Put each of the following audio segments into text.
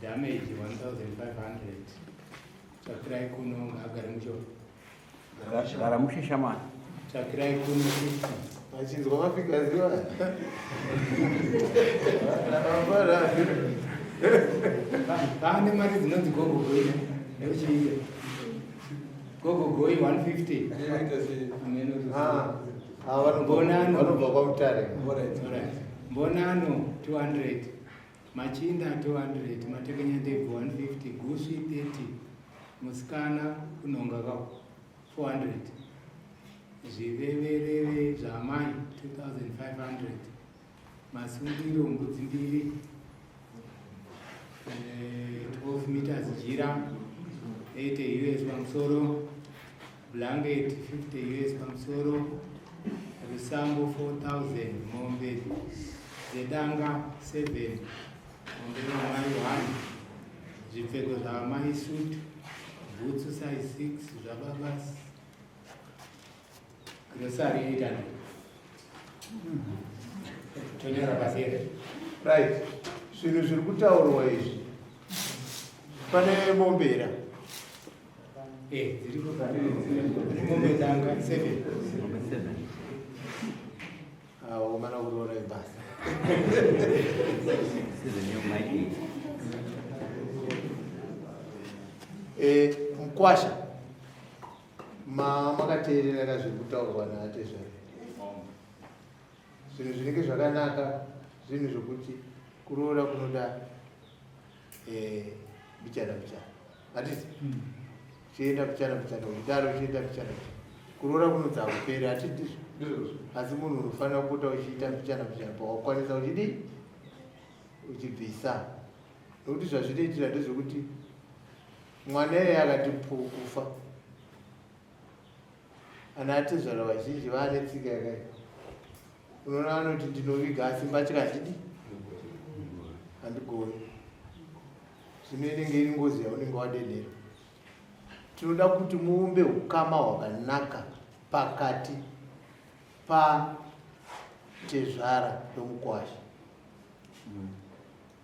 Damage 1500. Tsvakirai kuno ngaagare musho. Gara mushe shamani. Tsvakirai kuno 50. Vachinzwa mafigures iwa. Pane mari dzinonzi gogogoi nekuchiita. Gogogoi 150. Ah, ah, vanobva kwaMutare. Mbonano 200. Machinda 200, Matekenyandebvu 150, Gusvi 30, Musikana kunonga ka 400, Zvivevereve zvaamai 2500, Masungiro mbudzi mbiri, 12 meters jira 80 US pamusoro, blanket 50 US pamusoro, rusambo 4000, mombe dzedanga 7, mombe vamai 1, zvipfeko zvaamai suit, bhutsu size 6 zvababa, grocery 800. Tonyora pasi here? Right, zvinhu zviri kutaurwa izvi, pane mombe here? Dziripo, mombe danga 7. Aomana kuroora ibasa. Seven yomai eight. Mukwasha, makateerera ka zviri kutaurwa naatezvare? Zvinhu zvinenge zvakanaka, zvinhu zvokuti kuroora kunoda mbichana mbichana, hatiti? Uchienda mbichana mbichana, uchidaro, uchienda mbichana mbichana. Kuroora kunonzi hakuperi, hatiti? Ndizvo. Asi munhu unofanira kupota uchiita mbichana mbichana pawakwanisa, uchidii, uchibvisa, nokuti zvazvinoitira ndezvekuti mwana iyeye akati pu kufa, ana atezvara vazhinji vaane tsika yakaipa. Unoona anoti, "Ndinoviga, asi mbatya handidi, handigoni." Zvino inenge iri ngozi yaunenge wadenhera. Tinoda kuti muumbe ukama hwakanaka pakati patezvara nomukwasha,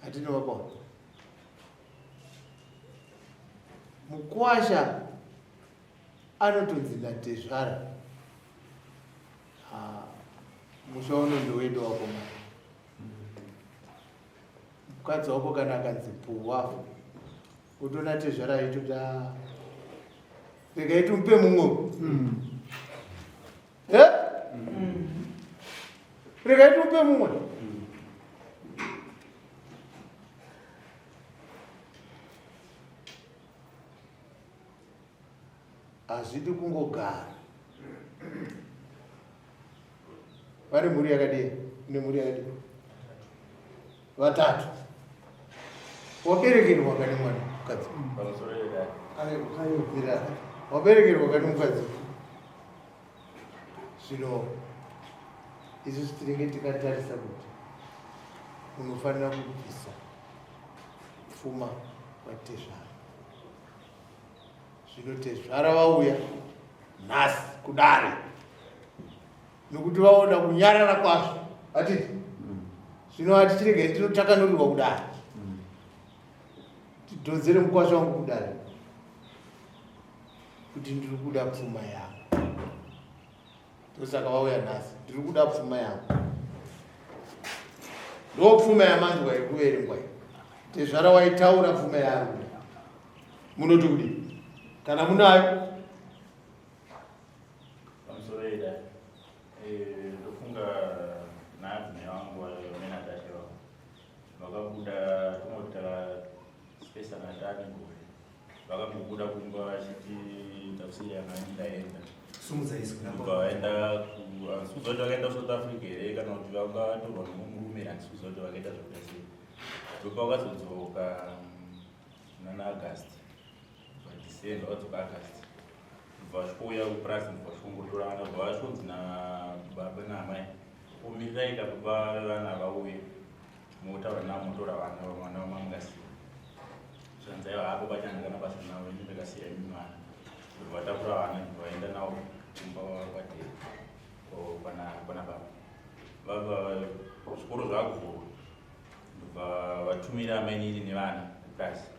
hatinovapaona mukwasha anotonzi natezvara, "Ah, musha uno ndowedu wakomana." Mukadzi wako kana akanzi puwafu, utoona tezvara aitoti, "Ah, regai timupe mumwe. Eh? Regai timupe mumwe." Hazvidi kungogara vane mhuri yakadii. Une mhuri yakadii? Vatatu. Waberekerwa kani mwana mukadzi? Pamusoro yedare. Mira. Waberekerwa kani mukadzi? Zvino isusu tinenge tikatarisa kuti unofanira kubvisa pfuma kwatezvara. Zvino tezvara vauya nhasi kudare nokuti vaona kunyarara kwazvo, hatiti? Zvino hatichiregai tinotakanurirwa kudare, tidhonzere mukwasha wangu kudare kuti ndiri kuda pfuma yangu. Ndosaka vauya nhasi. Ndiri kuda pfuma yangu. Ndo pfuma yamanzwa yekuverengwa iyi. Tezvara waitaura pfuma yaari kuda. Munoti kudii kana munayo? Pamusoro yedare. Ndofunga naadzimai vangu venatasha vangu vakabuda, tongoti takasipesana tane gore, vakambobuda kumba vachiti takusiya mani, ndaenda. Sumudza izwi rako. Kubva vaenda, handisi kuziva kuti vakaenda kuSouth Africa here kana kuti vakatorwa nomurume, handisi kuziva kuti vakaita zvakuita sei. Ndopa vakazodzoka nana August, December, vadzoka August, bva vasvikouya kupurazi, bva vasvikongotora vana, bva vasvikonzi nababa naamai, "Omirirai ka baba vana vauye, motaura navo, motora vana, vana vamamungasiya." Zvanzi, "Aiwa, hapo pachana kana basa navo, ini ndakasiya imi mwana." Ndobva vatakura vana, ndobva vaenda navo kumba kwadheri kwana baba. Vabva, zvikoro zvakuvhurwa, ndobva vatumira amainini nevana. kupurazi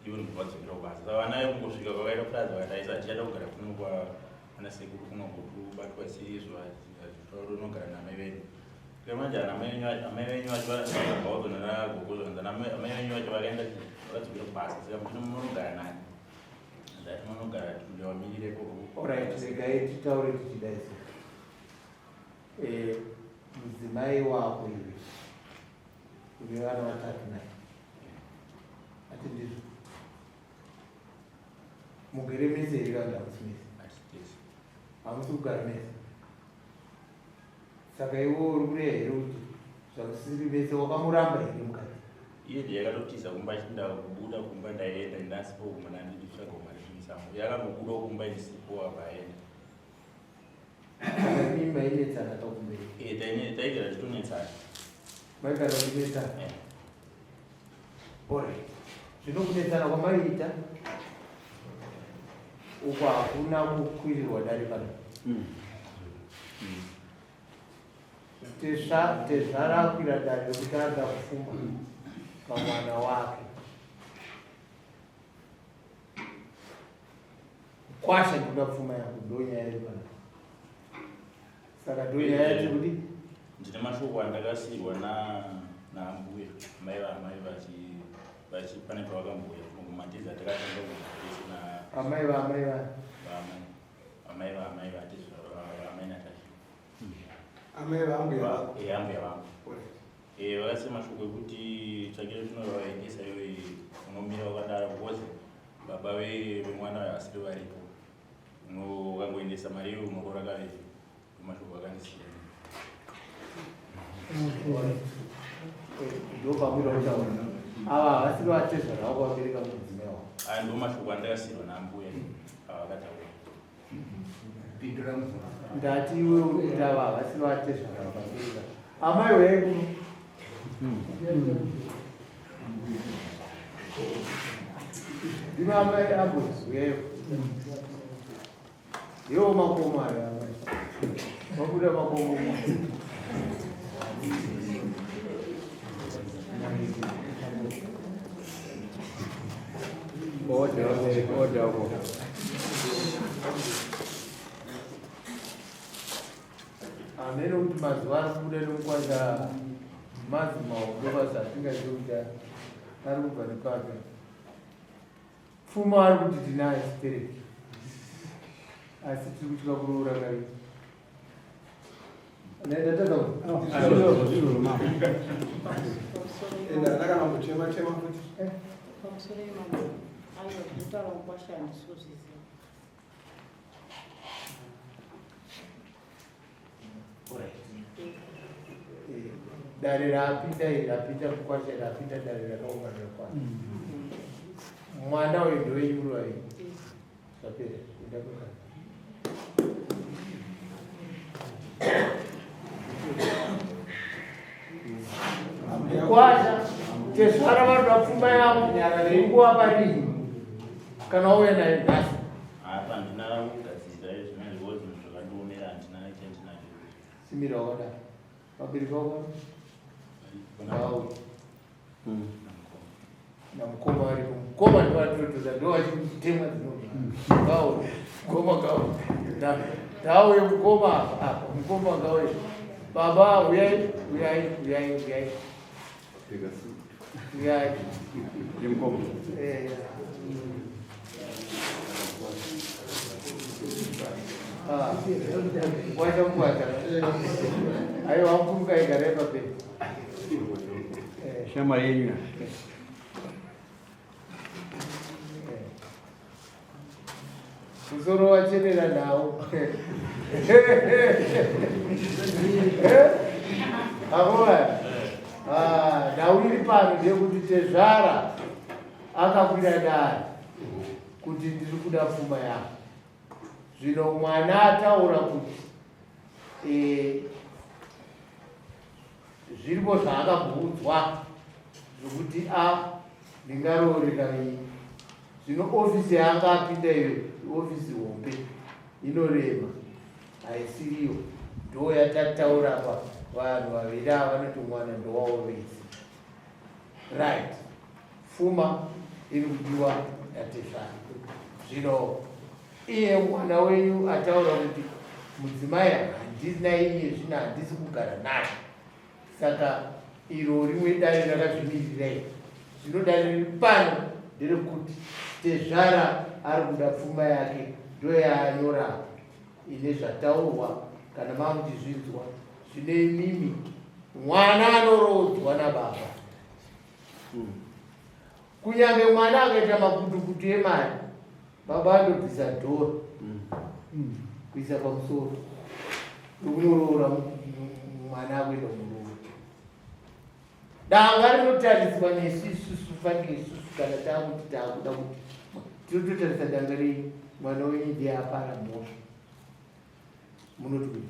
ivo ndobva vadzokera kubasa. Saka vana kungosvika kwakaita kupurazi vakati aisa tichada kugara kuno kwa ana sekuru kuno kubatwa seizvo unogara naamai vedu. Saka manje ana amai venyu amai venyu vacho vakabva vazonana gogo zvanzi ana amai venyu vacho vakaenda vakadzokera kubasa saka muchino munogara nani? Ndati munogara kuti vamirire ikoko. Alright, regai titaure tichidai so. Eh, mudzimai wako iwe une vana vatatu naye ati ndizvo mugere mese here kana kuti hamusi mese? Hatitesi. Hamusi kugara mese. Saka iwe uri kureva here kuti zvamusiri mese wakamuramba here mukadzi? Iye ndiye akatotiza kumba achinda kubuda kumba ndaienda ndasipo kumba ndanditsvaga mari musango. Yakangobuda kumba ndisipo apa aenda. Saka imi mainetsana kakumberi? Eh, taigara tichitonetsana. Maigara muchinetsana? Eh. Alright. Zvino kunetsana kwamaiita uko hakuna kukwirirwa dare pano. Tezvara akwira dare rekuti ada kufuma pamwana wake. Kwasha ndinoda pfuma yangu ndonyaya iri pano. Saka ndonyaya yacho kuti Ndine mashoko andakasiirwa na naambuya amai vaamai vachi vachi pane pavakambuya kumatezi atakatanga kugara na amai vaamai va vaamai amai vaamai vatezvara vaamai Natasha. Amai vangu yavako. Eh, ambuya vangu. Eh, vakasiya mashoko ekuti tsvakiro tinovaendesa iwe unomira wakadaro because baba vemwana uyu asiri varipo. Ukangoendesa mari iyoyo unoroora kaviri. Mashoko akandisiya. Ndopamwira kutaura. Ava havasi vatezvara vako vabereka mudzimai wako. Aya ndo mashoko andakasiirwa naambuya avakataura. Pindura mubvunzo. Ndati iwe uri kuti ava havasi vatezvara vakabereka. Amai uyai kuno. Ndima amai ambuzi uyayo. Iwo makomo aya amai. Mabuda makomo. Order, order, order. Hameno kuti mazuva ari kubuda nemukwasha mazi mahombe basa atingazivi kuti ari kubva nepapi. Pfuma ari kuti tinayo sitereki asi tiri kutya kuroora kaviri. Ndatadza Ende haana kana kuchema chema futi. Pamusoro yemambo, aiwa zvinotaura mukwasha handisi kuzviziva. Dare rapinda iri rapinda mukwasha rapinda dare rakaunganira kwana. Mwana uyu ndowenyu muri vaviri. Zvapera. Enda kuka. Mukwasha tezvara vanoda pfuma yavo nguva parii kana wauya naye nhasi. Apa handina kugadzirira izvi because zvinhu zvakandiomera handina chandinacho. Simira wakadaro. Vabereki vako ngavauye. Namukoma varipo. Mukoma ndivo vatinotoza ndo vachitemwa dzinobva. Ngauye. Mukoma ngauye. Ngauye mukoma apa apa. Mukoma ngauye. Baba uyai uyai uyai uyai. Uyai. Ndimukoma. Eh. Ah. Wacha mukwata. Aiwa wamuka igare pamberi. Eh. Shamwari yenyu. Musoro wachenera nawo. Akova. Ah, nhau iri pano ndeyekuti tezvara akakwira dare kuti ndiri kuda pfuma yangu. Zvino mwana ataura kuti eh, zviripo zvaakabvudzwa zvokuti a ndingaroore kaviri. Zvino ofisi yaanga apinda iyo ofisi hombe inorema haisiriyo ndo yatataura apa vanhu vaviri ava vanoti mwana ndowavo vese. Right. Pfuma iri kudiwa natezvara. Zvino iye mwana wenyu ataura kuti mudzimai handina iye zvino handisi kugara naye. Saka iro rimwe dare rakazvimirira iri. Zvino dare riri pano nderekuti tezvara ari kuda pfuma yake ndoyaanyora ine zvataurwa kana mamuchizvinzwa. Zvino imimi mwana anoroodzwa nababa. Kunyange mwana akaita makutukutu emari, baba andobvisa dhora kuisa pamusoro ndokunoroora mwana akuenda kumuroora. Danga rinotariswa nesu isusu fanike isusu kana taakuti taakuda kuti tinototarisa danga renyu mwana wenyu ndiye apara mhosva. Munoti kudii?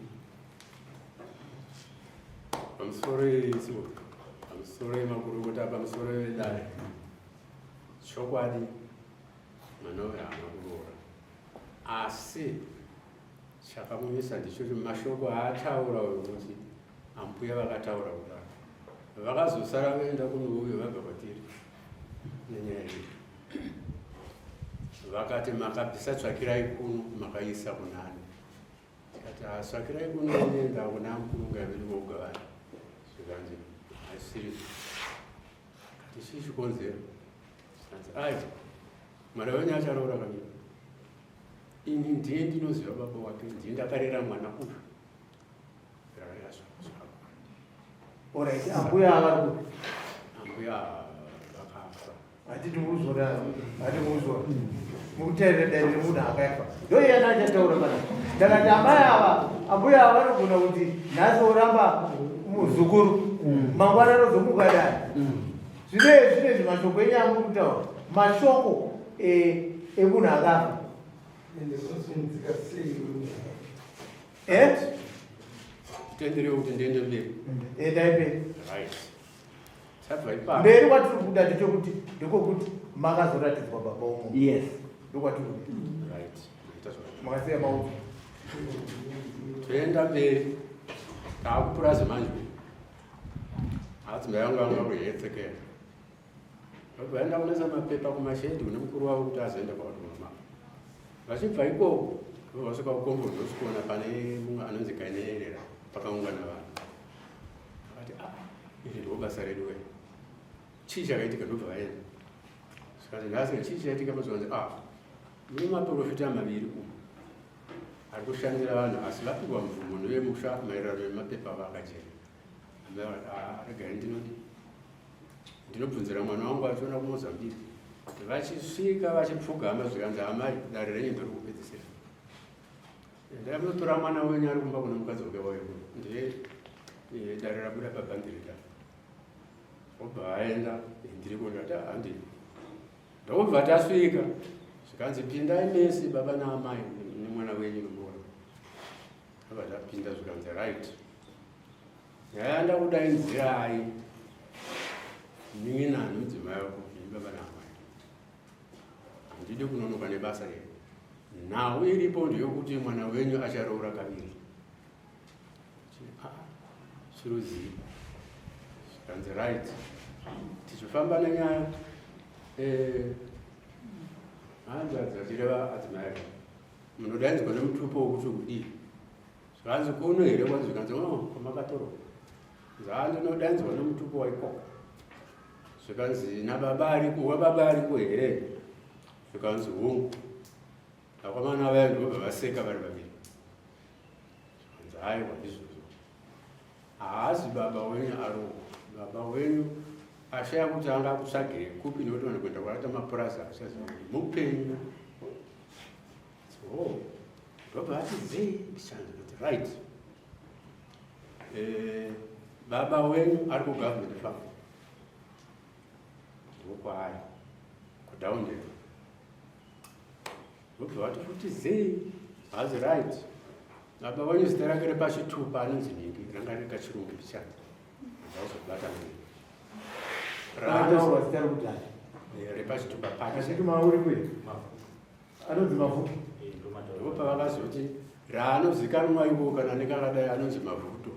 Pamusoro isu, pamusoro yemakurukota, pamusoro yedare. Chokwadi mwana uyu haana kuroora. Asi chakamumisa ndichoti mashoko aataura uyu kuti ambuya vakataura kudaro. Vakazosara voenda kunouyo vabva kwatiri nenyaya iyi. Vakati makabvisa tsvakirai kuno makaisa kunani. Tikati ah, tsvakirai kuno inoenda kuna mukurunga vedu voga vanhu. Zvikanzi haisiri. Kati chii chikonzero? Zvikanzi ai mwana wenyu acharoora kaviri. Ini ndiye ndinoziva baba wake, ndiye ndakarera mwana uyu. Rakarera zvako. Alright, ambuya vari kupi? Ambuya vakafa. Hatidi kuzora, hatidi kuzora. Mukuteerera dare remunhu akaipa. Ndoiyana achataura pana. Ndakati amai ava, ambuya ava vanogona kuti nhasi oramba muzukuru. Mangwana anozomuka dare. Zvine zvine zvimashoko enyu amuri kutaura. Mashoko eh, emunhu akafa. Ende zvinosunzika sei Eh? Tenderewo kuti ndiende mberi. Endai mberi. Right. Tabva ipapo. Mberi kwatiri kuda ndechekuti ndekwekuti makazoratidzwa baba umo. Yes. Ndokwatiri kuda. Right. Maita zvakanaka. Makasiya maoko. Toenda mberi. Taakupurazi manje. Adzimai angu anga kuhetsekera. Vaenda kunoisa mapepa kumashedhi kune mukuru wavo kuti azoenda kwavatuma. Vachibva ikoko vasvika kukombo ndosvikoona pane mumwe anonzi Kaineyerera pakaungana vanhu. Vakati ah, iri ndiro basa redu we. Chii chakaitika ndobva vaenda. Zvikanzi nhasi chii chaitika mazvanzi ah, mune maprofita maviri umu ari kushandira vanhu asi vapiwa mvumo nevemusha maererano nemapepa avakachena. Amai vakati ah, regai ndinodi ndinobvunzira mwana wangu achiona kuMozambique. Vachisvika vachipfugama zvikanzi amai dare renyu ndiri kupedzisira. Endai munotora mwana wenyu ari kumba kune mukadzi wake wauye kuno. Ndiye eh, dare rabuda pabhandiri da. Obva aenda eh, ndiri kuona kuti handei. Ndokubva tasvika zvikanzi pindai mese baba naamai nemwana wenyu nomuroora. Abva tapinda zvikanzi right. Nyaya ndakudaidzirai munin'ina nemudzimai wako ini baba naamai. Handidi kunonoka nebasa iri. Nhau iripo ndeyokuti mwana wenyu acharoora kaviri. Chiruzii. Zvikanzi right. Tichifamba nenyaya eh hanzvadzi vachireva adzimai ake. Munodaidzwa nemutupo wokuti kudii? Zvanzi kuno here kwanzi zvikanzi oh kwamakatorwa. Zvanzi ndinodanzwa nemutupo waikoko. Zvikanzi nababa ariko wababa ariko here? Zvikanzi hongu. Vakomana vaya ndobva vaseka vari vaviri. Zvikanzi haiwa ndizvozvo. Haazi baba wenyu ari uko. Baba wenyu ashaya kuti angakutsvagire kupi nekuti vanhu kuenda kwaita mapurazi achaziva kuti mupenyu. Oh, ndobva ati zii ndichanzi kuti right. Eh, baba wenyu ari kugovernment farm. Ndokwaari kuDowndale. Ndobva vati futi zii hazi right. Baba wenyu zita rake repachitupa anonzi nhingi ranga riri kachirungu mbichana. Ndakuzobata nhingi. Rataurwa zita rekuti ani? Eh, repachitupa pake. Achiti mauri kuye? Anonzi Mavhuto. Ndipo pavakazoti raanozikanwa ivo kana nekakadai anonzi Mavhuto.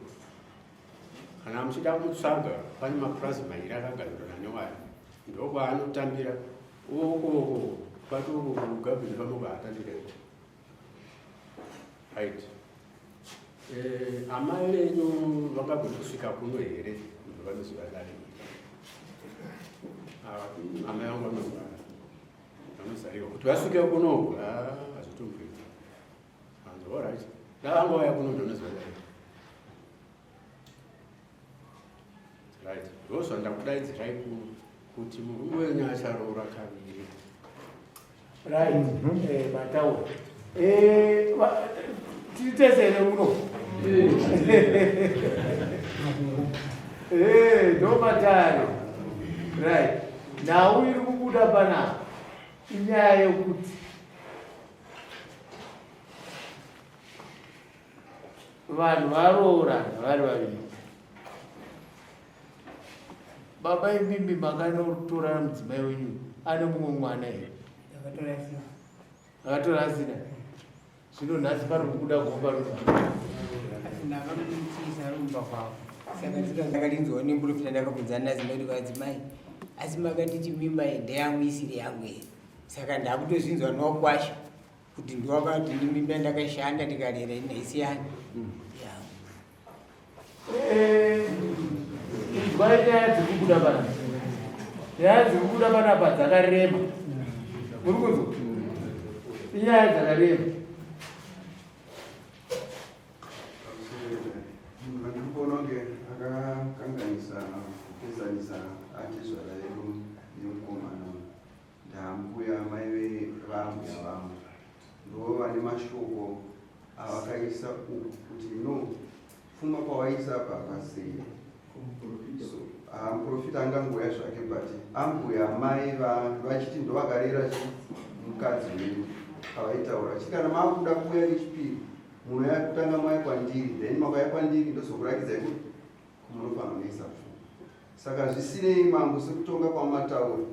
Kana muchida kumutsvaga pane mapurazi mairi akagadzirwa newaya. Ndokwaanotambira ukoko kwati uko kugabhini pamoko haatambireko. Right. Eh, amai venyu vangagona kusvika kuno here? Ndovanoziva dare. Ah, amai vangu vanorwara. Vanozariwa. Kuti vasvike kuno, ah, hazvitombiri. Hanzi, all right. Ndavangouya kuno ndinoziva dare. Right. Ndozvandakudaidzirai kuno kuti murume wenyu acharoora kaviri. Right. Eh, mataura. Eh, tiri tese here muno? Eh, ndomatare. Right. Nhau iri kubuda panapa inyaya yekuti Vanhu varoorana vari vaviri. Baba imimi makanotora mudzimai wenyu ane mumwe mwana here? Akatora asina. Zvino nhasi pari kubuda gomba ndakarinzwawo nemuprofita ndakabvunza nazimai kuti vadzimai asi makanditi mimba ndeyangu isiri yangu here saka ndakutozvinzwa nokwasha kuti ndiwakati ndimimba ndakashanda ndikarera inaisi yani eh, inzwai nyaya dziri kubuda panapa nyaya dziri kubuda panapa dzakarema muri kunzwa inyaya dzakarema Ndikuona kunge akakanganisa kupessanisa atezvara edu nemukomana. Ndambuya mai vambuya vangu ndo vane mashoko avakaisa uku kuti no pfuma kwawaisa apa hapasei so ah, muprofita angangouya zvake but ambuya mai vachiti ndovakarera mukadzi wenyu pavaitaura vachiti kana makuda kuuya kechipiri munouya kutanga mauya kwandiri then makauya kwandiri ndozokurakidzai kuti kumunofanira kunoisa pfuma Saka zvisinei mambo sekutonga kwamataura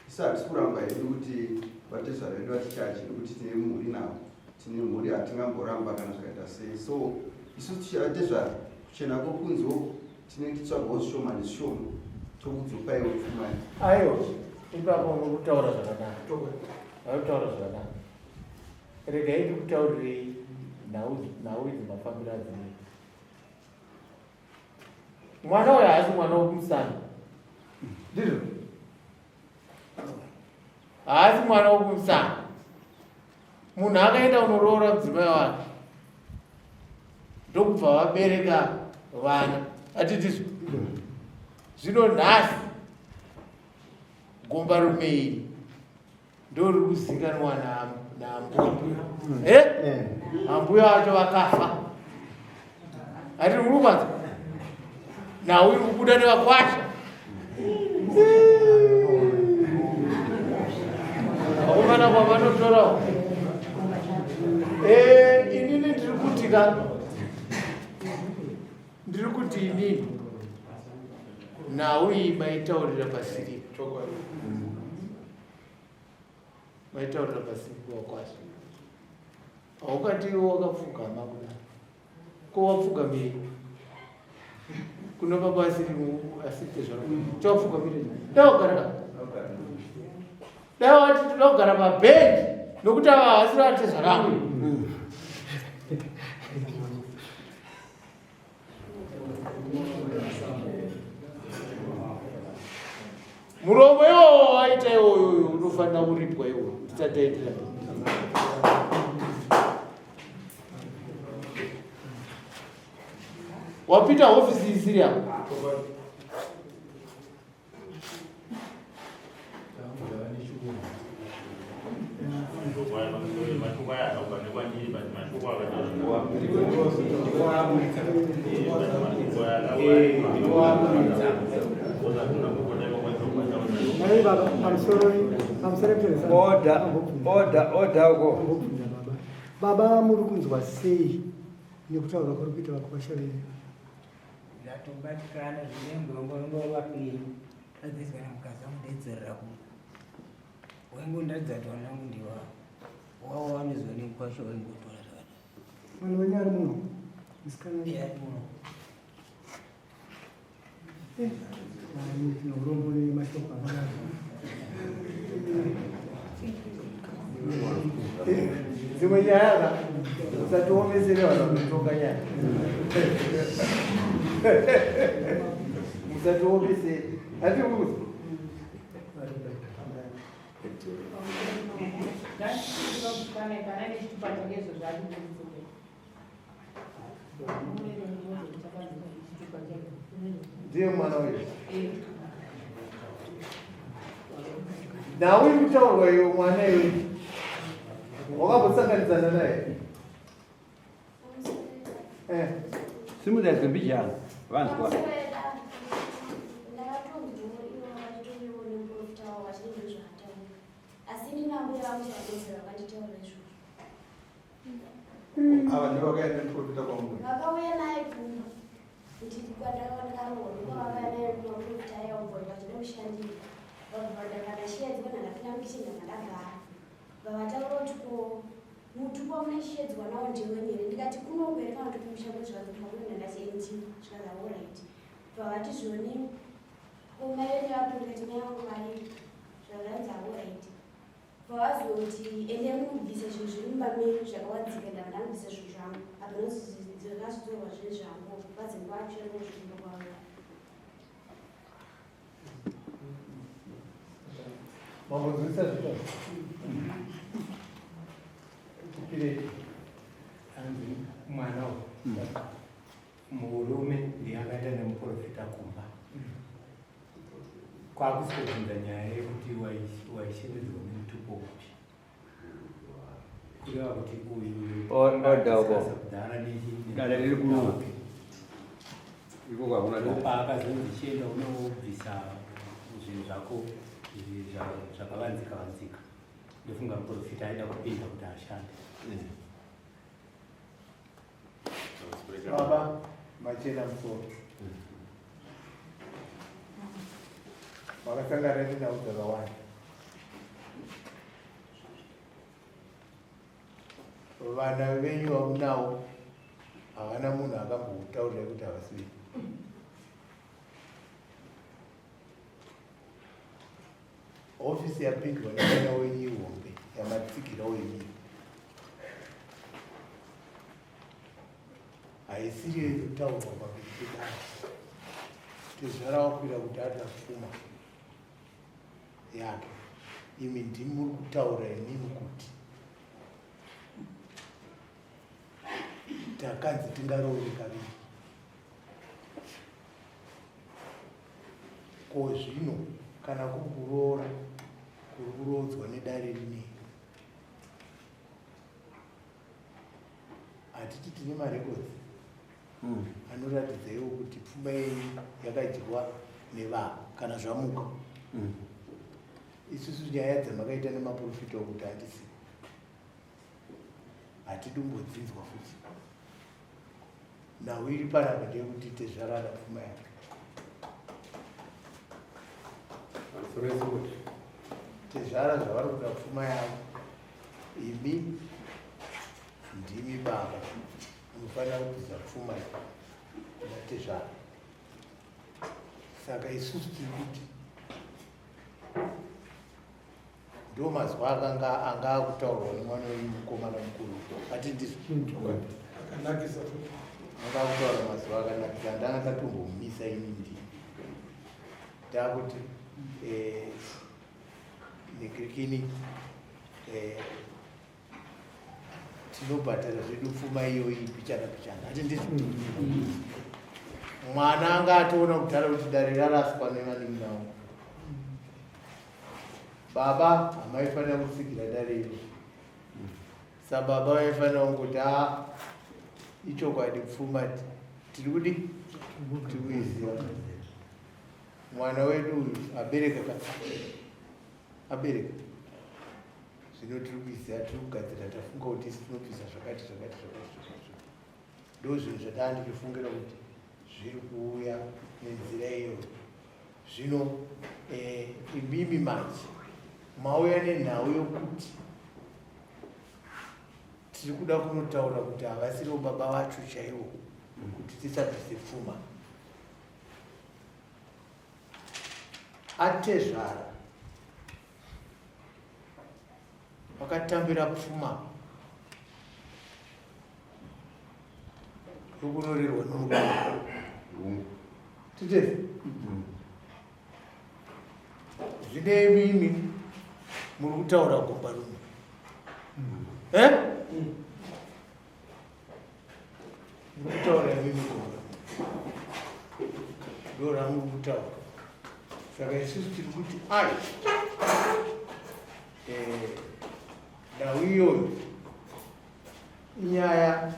isu hatisi kuramba hedu kuti vatezvara vedu vatichaje nekuti tine mhuri navo tine mhuri hatingamboramba kana zvakaita sei so isu tichivatezvara kuchena kwokunze uku tinenge titsvagawo zvishoma nezvishoma tokudzopaiwo pfuma aiwa ipapo murikutaura zvakanaka varikutaura zvakanaka regai ndikutaurirei nhau idzi mafambiro adzinoita Mwana uyo haasi mwana wekumusana. Ndizvo? Haasi mwana wekumusana. Munhu akaenda kunoroora mudzimai wake. Ndokubva vabereka vana. Hatitizvo? Zvino nhasi gombarume iri ndoriri kuzikanwa naambuya eh? eh. ambuya vacho vakafa hatiri kurupadza nhau iri kubuda nevakwasha vakomana kwavanotorawo eh, inini ndiri kuti ka ndiri kuti inini nhau iyi maitaurira pasiripo Maitaurira pasiripo wakwasha. Haukati iwe wakapfugama kudai. Ko wapfugamei? Kuno baba asiri asiri tezvara. Chawapfugamire. Dai wagara ka. Dai wati toda kugara pabhenji nokuti ava havasiri vatezvara vangu. Muromo iwowo waita iwoyo unofanira kuripwa iwo tisati taitira wapita hofisi isiri yako. Baba muri kunzwa sei nekutaura kwari kuita vakwasha venyu? Ndatobatikana zvinenge vapenyu adzizwa namukadzi wangu ndaidzorera kuno waingondiratidza kuti vana vangu ndiwavo wavo vanoziva nemukwasha waingotora zvakadai mwana wenyu ari muno musikana ari muno eh, tine urombo nemashoko akadaro. Dzimwe nyaya ka musatiomesere vanhu vanotonga nyaya. Musatiomesere. Hatiuzi. Ndiye mwana uyu. Nhau iri kutaurwa iyo mwana iwe wakambosanganidzana naye? Eh. Simudza zvimbijana vanzwa. Asi ini nambuya vangu chakadedzera vakanditaura izvozvo. Ava ndivo vakaenda nemuprofita kwamuri. Vakauya naye kumba kuti kwandakarohwa ndokwa vakauya naye kumaprofita aya ubva vachida kushandira. Vabva ndakandashedzwa ndakapinda mukichin ndakandagara. Vavataura kuti ko mutupo wamunashedzwa nawo ndewenyu here ndikati kuno here kana kuti kumusha kwezvikanzi pakuno ndakati ndiwo zvikanzi alright. Vavati zvoni ko mai venyu vapo ndikati mai vangu varipo zvakanzi alright. Vavazoti ende munobvisa zvinhu zviri mumba menyu zvakawadzika ndava ndamubvisa zvinhu zvangu apa nozvakazotorwa zvinhu zvangu vadzimba vacho nezvimba kwavo. Mambonzwisisa zvino? Tipirei. Hanzi mwana uyu murume ndiye akaenda nemuprofita kumba kwakusvikobvunza nyaya yekuti waishevedzwa nemutupo upi kureva kuti uyu Order uko. kudhara Dare riri kuno. Iko kwakuna dare. paakazonzi chienda unobvisa zvinhu zvako izvi zvakavanzika vanzika ndofunga muprofita aida kupinda kuti ashande. Baba machena musoro. Makasangana nenhau dzakawanda. Vana venyu vamunawo havana munhu akambokutaurirai kuti havasi venyu. Hofisi yapindwa nemwana wenyu ihombe yamatsigirawo imi. Haisiriyo inotaurwa pamberi pedare. Tezvara wakwira kuti ada pfuma yake. Imi ndimi muri kutaura imimi kuti takanzi tingaroore kaviri. Ko zvino kana kuri kuroora kuri kuroodzwa nedare rinei? Hatiti tine marekodzi anoratidza iwo kuti pfuma yenyu yakadyiwa nevanhu kana zvamuka. Isusu nyaya dzamakaita nemaprofita okuti handisi hatidi kumbodzinzwa futi. Nhau iri panapa ndeyekuti tezvarana pfuma yake. Tezvara zvavari kuda pfuma yavo, imi ndimi baba munofanira kubvisa pfuma iyi kuna tezvara. Saka isusu tiri kuti ndo mazwa akanga anga akutaurwa nemwana wenyu mukomana mukuru ati ndizvo Akanakisa futi. anga akutaura mazuva akanakisa ndanga ndatombomisa ini ndi ndakuti nekirikini tinobhadhara zvedu pfuma iyoyi pichana pichana ati ndizvo. Mwana anga atoona kudhara kuti dare raraswa nevanin'ina vangu. Baba hamaifanira kutsigira dare iro. Sababa vaifanira kungoti a ichokwadi pfuma tiri kudi tiri kuiziva. Mwana wedu uyu abereka ka abereka zvino tiri kuiziva tiri kugadzira tafunga kuti isu tinobvisa zvakati zvakati zvakati zvakati. Ndo zvinhu zvataa ndichifungira kuti zviri kuuya nenzira iyoyo. Zvino imimi manje mauya nenhau yokuti tiri kuda kunotaura kuti havasirivo baba vacho chaivo kuti tisabvise pfuma. Atezvara vakatambira pfuma Uri kunorerwa nomurume. Titese. Zvine imimi muri kutaura gombarume. Eh? Muri kutaura imimi gombarume. Ndo ramuri kutaura. Saka isusu tiri kuti ai. Nhau iyoyo inyaya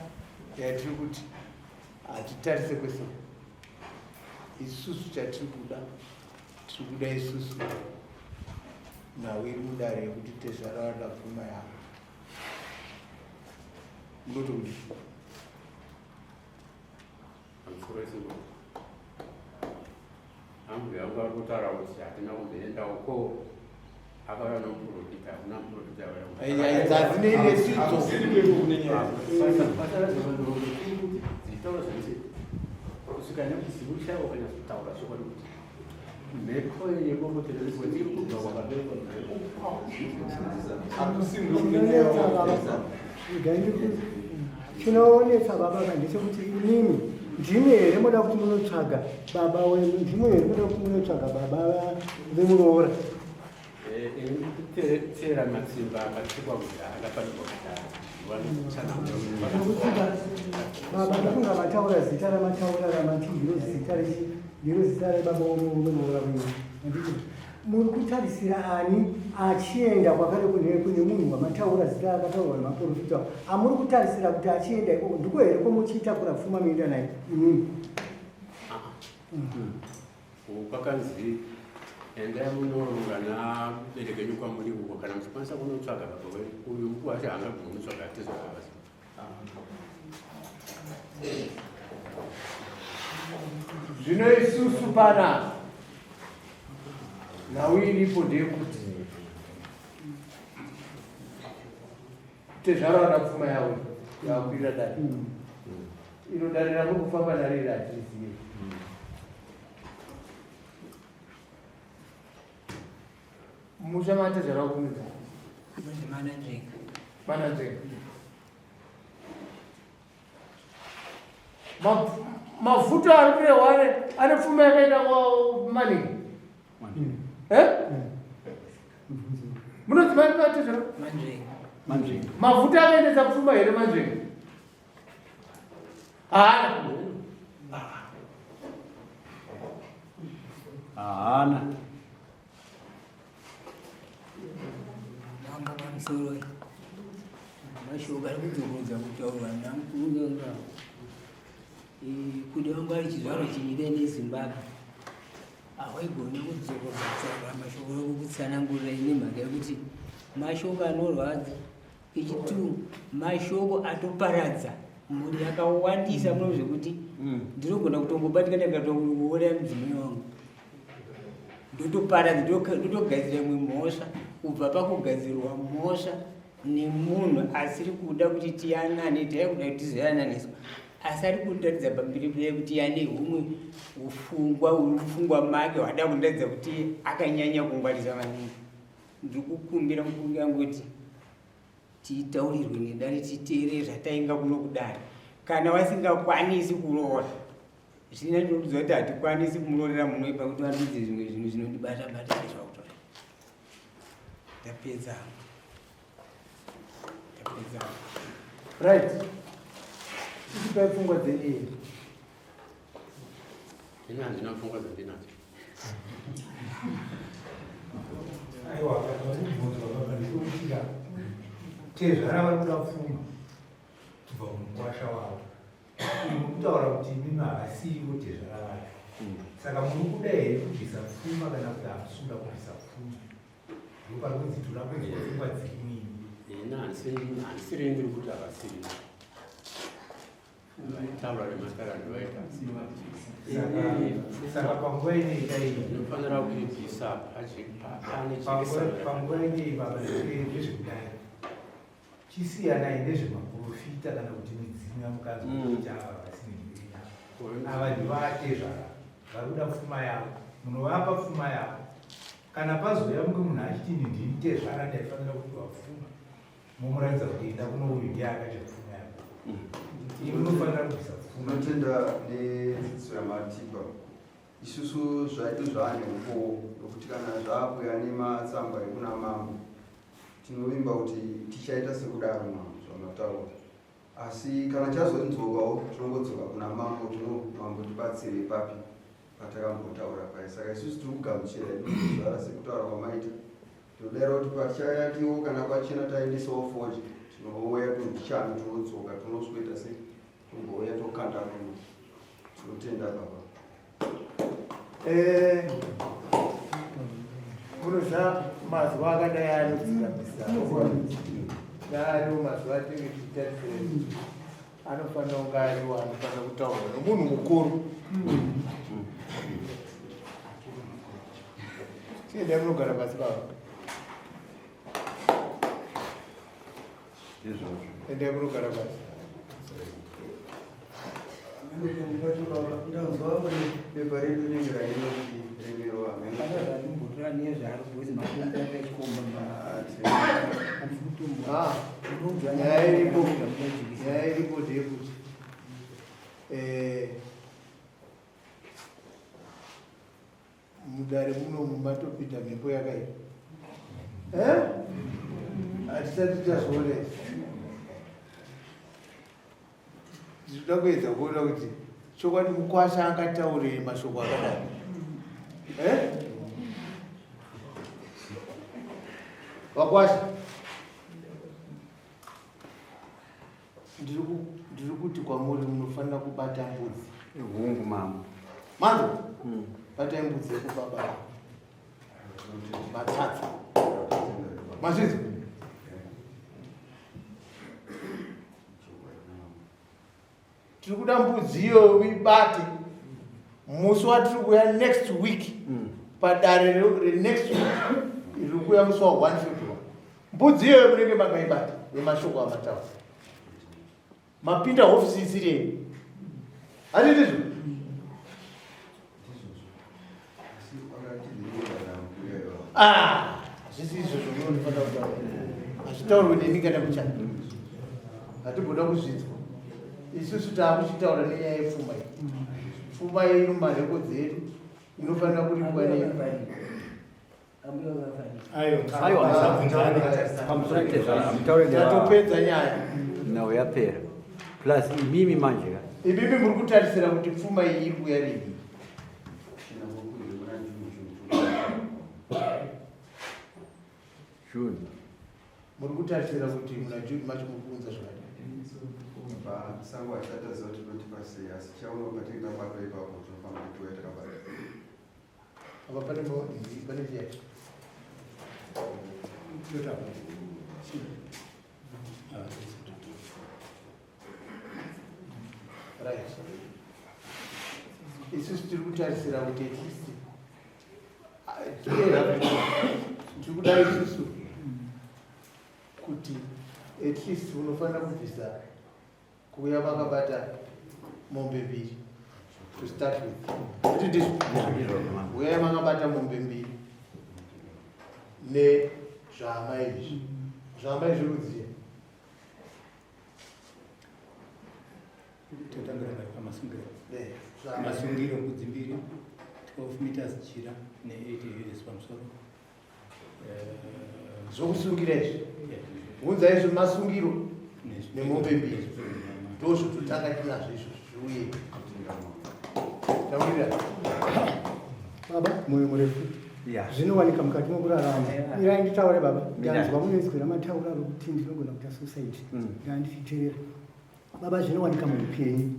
yatiri kuti hatitarise kwese. Isusu chatiri kuda, tiri kuda isusu nhau iri mudare yekuti tezvara vada pfuma yavo. Munoti kudii? Pamusoro isimba. Ambuya vangu vari kutaura kuti hatina kumboenda uko. Akauya nomuprofita, hakuna muprofita auya. Idzi nesidzo. Dzichitaura zvese kusvika nekuzivisha wakanyatsotaura chokwadi kuti mhepo yeboboterezwa iri kubva kwakaberekwa mhepo. Chinonetsa baba, regai chinonetsa baba ka ndechekuti imimi ndimi here moda kuti munotsvaga baba wenu, ndimi here moda kuti munotsvaga baba vemuroora? Teera matsimba akatsikwa kudhara, akafanirwa kudhara. Nekuti baba ndofunga mataura zita ramataura ramati ndiro zita rechi, ndiro zita rebaba wemuroora wenyu, handiti? Muri kutarisira ani achienda kwakare kune munhu wamataura zita akataurwa nemaprofita amuri kutarisira kuti achienda ikoko ndiko here komuchitakura pfuma muenda naye imimi? Kwakanzi endai munoronga nabereki enyu kwamuri uko, kana muchikwanisa kunotsvaga baba wenyu. Uyu mukuwasha haangagoni kunotsvaga atezvara basa. Zvino isusu panapa nhau iripo ndeyekuti tezvara vada pfuma yavo yakwirira dare. Iro dare ramuri kufamba naro iri hatirizive. Musha matezvara wakumidza Munzi Mananzvenga. Mananzvenga. Mavuto ari kurehwa ane pfuma yakaenda kwamanini. Eh? Munonzi mani matezvara? Manzvenga. Manzvenga. Mavuto akaendesa pfuma here Manzvenga? Haana. Haana. Mambo, pamusoro, mashoko ari kudzokorodza kutaurwa namukurunga kuda vangu ari chizvarwa chenyika ine Zimbabwe, hawaigona kudzokorodza kutaura mashoko ekukutsanangurira nemhaka yekuti mashoko anorwadza. Echitu, mashoko atoparadza mhuri yakawandisa muno zvekuti ndinogona kutongobatika ndikatouraya mudzimai wangu, ndotoparadza, ndotogadzira imwe mhosva kubva pakugadzirwa mhosva nemunhu asiri kuda kuti tiyanane. Taikuda kuti tizoyananiswa, asi ari kundiratidza pamberi pei kuti ane humwe ufungwa uri mupfungwa make hwada kundiratidza kuti akanyanya kungwarisa maningi. Ndiri kukumbira mukungi yangu kuti titaurirwe nedare, titeerere zvatainga kuno kudare. Kana vasingakwanisi kuroora zvina, ndinokuudza kuti hatikwanisi kumuroorera munoipa kuti vandidze zvimwe zvinhu zvinondibata bata zvakutora. Ndapedza, ndapedza. Right. Ichipai pfungwa dzenyu here? Ini handina pfungwa dzandinadzo. Aiwa, kana vari kubvunzwa baba ndekuti tezvara vari kuda pfuma kubva kumukwasha wavo. Imi kutaura kuti imimi havasiivo tezvara vacho, saka muri kuda here kubvisa pfuma kana kuti hamusi kuda kubvisa pfuma? Ndopari kunzi toda kunzwa pfungwa dzenyu imi. Ini handisiri ndiri kuti havasiri vaitaura vemasara ndovaita. Saka panguva inei dai Ndinofanira kuibvisa pane Panguva inei baba, ndezvekudai, chisiyanai nezvemaprofita kana kuti midzimu yamukanzwa kuti ava vasine ava ndivatezvara vari kuda pfuma yavo, munovapa pfuma yavo. Kana pazouya mumwe munhu achiti ini ndini tezvara, ndaifanira kupiwa pfuma, momuratidza kuti enda kuno, uyu ndiye akadya pfuma yako. Imi munofanira kubvisa pfuma. Tinotenda nedzidziso yamatipa. Isusu zvaedu zvaane upowo nokuti kana zvaakuya nematsamba ekuna mambo tinovimba kuti tichaita sekudaro mambo zvamataura. Asi kana chazonzwokawo tinongodzoka kuna mambo tino mambo tibatsire papi patakambotaura paye. Saka isusu tiri kugamuchira hedu kuzvara sekutaura kwamaita. Tinodaira kuti patichayatiwo kana kwachena taendesawo fodya tinouya tochana tinodzoka tinosweta sei tombouya tokanda kuno. Tinotenda baba. Eh, munoziva mazuva akadai anodzikamisa ariwo mazuva atinenge tichitarisira anofanira kunge ariwo anofanira kutaurwa nomunhu mukuru. Chiendai munogara pasi baba. Endai munogara pasi. Ndanzwa pepa redu rinenge rainoti remerwa. Nyaya iripo, nyaya iripo ndeyekuti eh, mudare muno matopinda mhepo yakaipa eh? Hatisati tazviona izvi. Tinoda kuedza kuona kuti chokwadi mukwasha angataurei mashoko akadai eh? Vakwasha, ndiri kuti kwamuri munofanira kubata mbudzi. Hungu mama. Manzo, batai mbudzi yekubaba matsatsa. Mazvizi? Tiri kuda mbudzi iyoyo uibate musi watiri kuuya next week padare renext week riri kuuya musi wa 1 February. Mbudzi iyoyo munenge makaibata nemashoko amataura. Mapinda hofisi isiri yenyu. Handiti izvo? Ah, hazvisi izvozvo munofanira kutaura. Hazvitaurwe nemi kana muchana. Hatimboda kuzvinzwa. Isusu taakuchitaura nenyaya yepfuma iyi. Pfuma iyi iri mumarekodzi edu inofanira kuripwa nei. Tatopedza nyaya. Nhau yapera. Plus imimi manje ka. Imimi muri kutarisira kuti pfuma iyi iri kuuya rini? June. Muri kutarisira kuti muna June macho muri kuunza zvakadii? Sango achataziva kuti tinotipa sei asi chaona patinenge tabatwa ipapo tinofanira kuti tiuye takabata. Apa pane pane chiya. Right. Isusu tiri kutarisira kuti at least tiri kuda isusu kuti at least unofanira kubvisa kuuya makabata mombe mbiri to start with. Kuti ndizvo? Uyai makabata mombe mbiri nezvaamai izvi. Zvaamai zvirudziya. Totangira pamasungiro. Masungiro mbudzi mbiri 12 meters jira ne 80 US pamusoro. Zvokusungira izvi. Unza izvi masungiro nemombe mbiri. Ndozvototanga tinazvo izvozvo zviuye. Taurira. Baba, moyo murefu. Zvinowanika mukati mokurarama. Irai nditaure baba. Ndanzwa munezwi ramataura rokuti ndinogona kuita suicide. Ndandichiteerera. Baba, zvinowanika muupenyu.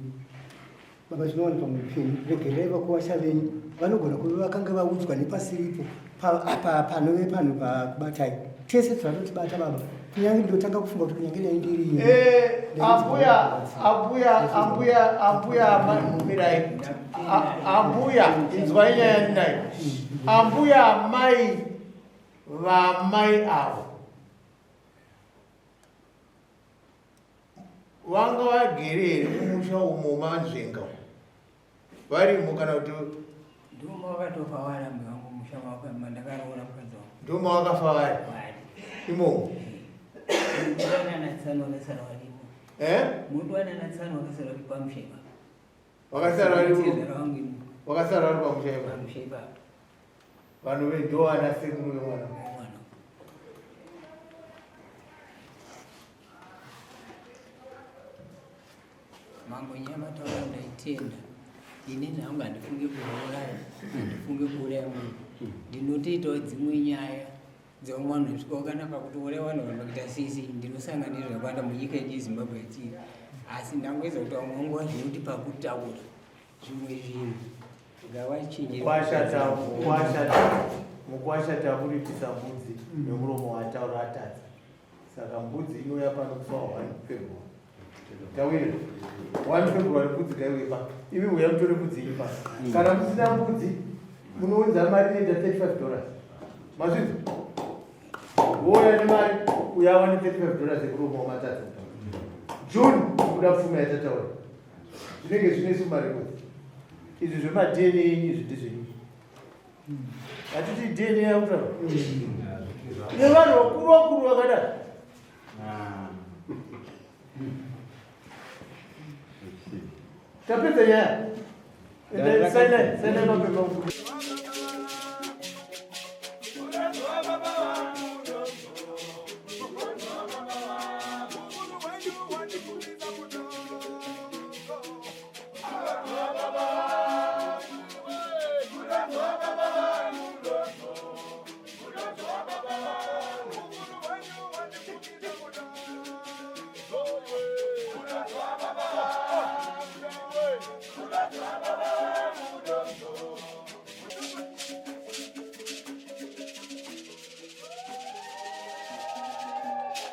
Baba, zvinowanika muupenyu. Regererai vakuwasha venyu. Vanogona kuve vakanga vaudzwa nepasiripo apa panove panhu pakubatai. Tese zvanotibata baba. Kunyange ndotanga kufunga kuti kunyange dai ndiri ini. Ambuya, ambuya, ambuya, ambuya, mirai. Ambuya, inzwai nyaya yandinayo. Ambuya amai vamai avo vanga vagere here mumusha umo manzvenga umo? Varimo kana kuti Ndoma wakatofa vari ambuya vangu musha mandakaroora mukadzi wangu. Ndoma wakafa vari imomo? Nana tsano nesara varimo. Eh? Muri kuwana natsano vakasara vari pamusha ipapo. Vakasara vari Tezvara vangu ini. Vakasara vari pamusha ipapo. Pamusha ipapo. Vanhu vedoana sekuru vemwana. Mwana. Mambo nyamataura ndaitenda. Inini hangu handifunge kuuraya, handifunge kuuraya munhu. Ndinotoitawo dzimwe nyaya dzevamwe vanhu vasvika wakanaka kuti uraya vanhu vanokuita sisi. Ndinosangana nezvakawanda munyika yedu yeZimbabwe yatiri. Asi ndangoedza kuti vamwe vangu vazvinoti pakutaura zvimwe zvinhu ngavachinje. Mukwasha takuripisa mbudzi nemuromo wataura atadza. Saka mbudzi inouya pano kufa 1 February. Tawira 1 February mbudzi ngaiuye pano. Imi uya mutore mbudzi iyi pano. Kana musina mbudzi munounza mari inoita $35. Mazvinzwa? Wouya nemari uya awane $35 yekuromo wamatadza. June kuda pfuma yatataura. Zvinenge zvine su marekodzi. Izvi zvema DNA yenyu izvi ndezvenyu. Hatiti DNA yakutaura. Nevanhu vakuru vakuru vakadai. Tapedza nyaya. Sainai, sainai mapepa.